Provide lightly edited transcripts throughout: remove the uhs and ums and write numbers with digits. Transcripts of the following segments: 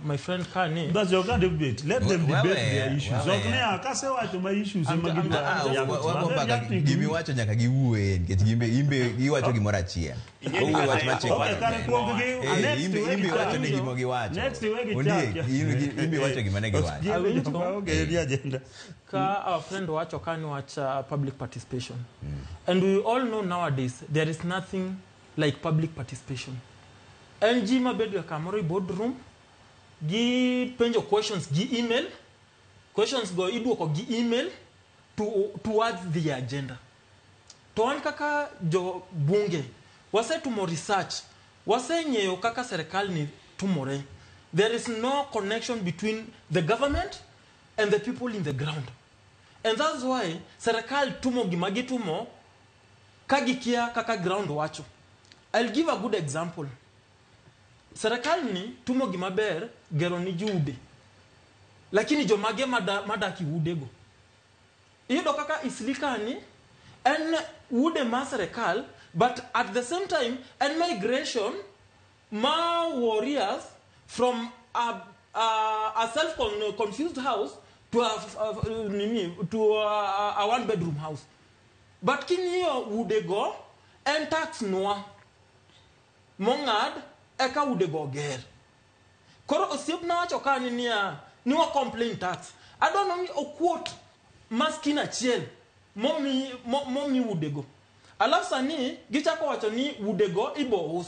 my friend kani. That's your kind of debate. Let them debate their issues. Wewe. Ok ne akasewacho ma issues ema Ah, gidwaro. wago mbaka gimiwacho nyaka giwuoye nikech gimbe imbe giwacho gimoro achiel. Owuoyo wach machiek. Okay, kare kuong gi Eh, next imbe wegi imbe wacho ni chak. gima giwacho. Next wegi Ondiek, chak. imbe wacho gima ne giwacho. Awinjo. Okay, ni agenda. Ka our friend wacho kani wach public participation. And we all know nowadays there is nothing like public participation. En ji mabedo kamoro e boardroom gi penjo questions gi email, questions go iduoko gi email towards the agenda. To wan kaka jo bunge wasetimo research, waseng'eyo kaka serikal ni tumore. There is no connection between the government and the people in the ground, and that's why serikal tumo gima gitumo ka gikia kaka ground wacho. I'll give a good example. Serikal ni tumo gima ber gero ni ji ude, lakini jomage madak e udego? Iyudo kaka Islikani en ude mar serikal, but at the same time en migration ma warriors from a self confused house to a, nini, to a one bedroom house. But king'iyo udego, en tax nwa mong'ad eka udego oger. Koro osiepna wacho kani niya ni wa complain tax. Adwaro ni okuot maskin achiel momi udego. Alafu sani gichako wacho ni udego ibo us.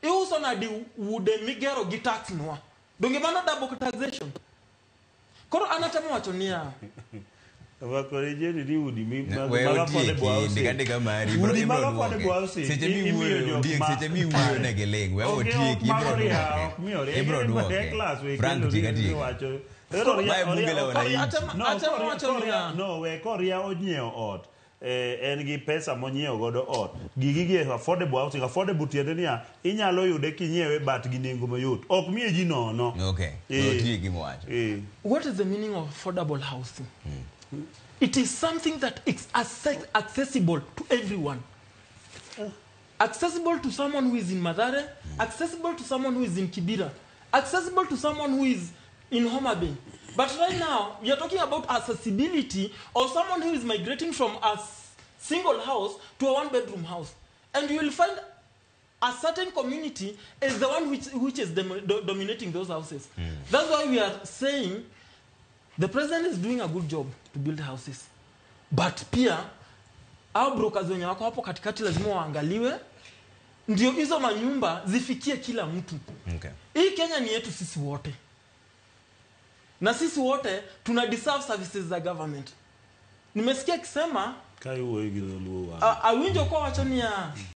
Iuso nadi ude migero gi tax nwa? Donge mano double taxation? Koro an atemo wacho niya Wakorejeni ni udi We mag otieki, affordable housing. ndika ndika mari, Udi ibro mag duoke. affordable housing, Seche imiyo miwuoyo, jok Ondiek, seche miwuoyo ne giling', we Ok, otieki, ok ibro maoria, ok miori. duoke. Ibro Ing'e ni duoke. class we Frank, kelo tika ni tika. iwacho. Mae bunge la wananchi. No, Atemo wacho niya no, we koria onyiewo ot, en gi pesa monyiewo godo ot. Gigi gi affordable housing, affordable tiende niya, inyalo yude kinyiewe but gi nengo mayot. Ok miye ji nono. Okay, Eh. we otieki mowacho. What is the meaning of affordable housing? It is something that is accessible to everyone. Accessible to someone who is in Mathare, accessible to someone who is in Kibera, accessible to someone who is in Homa Bay. But right now, we are talking about accessibility of someone who is migrating from a single house to a one-bedroom house. And you will find a certain community is the one which is dominating those houses. That's why we are saying the president is doing a good job to build houses. But pia, our brokers wenye wako hapo katikati lazima waangaliwe ndio hizo manyumba zifikie kila mtu. Hii Kenya ni yetu sisi wote. Na sisi wote tuna deserve services za government. Nimesikia akisema Ka iwuoyo gi dholuo wang'. Awinjo kwa wacho niya